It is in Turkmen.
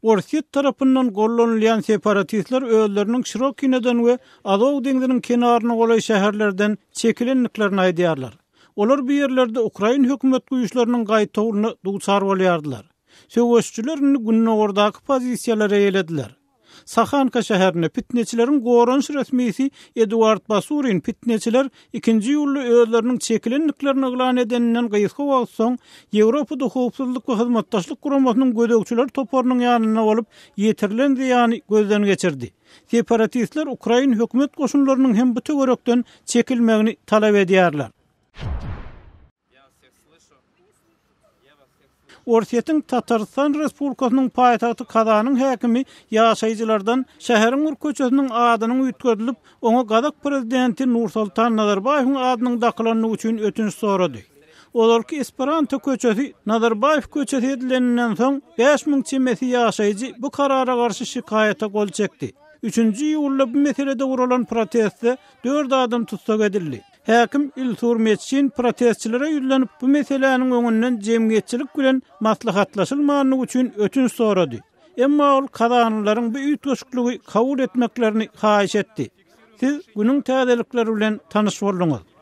Orsýet tarapyndan gollanylýan separatistler özleriniň Şirokineden we Azow deňziniň kenaryna golaý şäherlerden çekilendiklerini aýdýarlar. Olar bu ýerlerde ukrain hökümet güýçleriniň gaýtawulyna duçar bolýardylar. Söweşijiler indi gündogardaky pozisiýalary eýelediler. Sahanka şäherinde pitneçileriň goranyş resmisi Eduard Basurin pitneçiler ikinji iýulda özleriniň çekilendiklerini yglan edeninden gysga wagt soň Ýewropada Howpsuzlyk we Hyzmatdaşlyk Guramasynyň gözegçiler toparynyň ýanynda bolup, ýetirilen zyýany gözden geçirdi. Separatistler ukrain hökümet goşunlarynyň hem bu töwerekden çekilmegini talap edýärler. Orsýetiň Tatarystan Respublikasynyň paýtagty Kazanyň häkimi ýaşaýjylardan şäheriň bir köçesiniň adynyň üýtgedilip, oňa gazak prezidenti Nursoltan Nazarbaýewiň adynyň dakylandygy üçin ötünç sorady. Ozalky Esperanto köçesi Nazarbaýew köçesi edileninden soň, 5000 çemesi ýaşaýjy bu karara garşy şikaýata gol çekdi. Üçünji iýulda bu meselede guralan protestde dört adam tussag edildi. Häkim Ilsur Metşin protestçilere ýüzlenip, bu meseläniň öňünden jemgyýetçilik bilen maslahatlaşylmandygy üçin ötünç sorady. Emma ol kazanlylaryň bu üýtgeşikligi kabul etmeklerini haýyş etdi. Siz günüň täzelikleri bilen tanyş bolduňyz.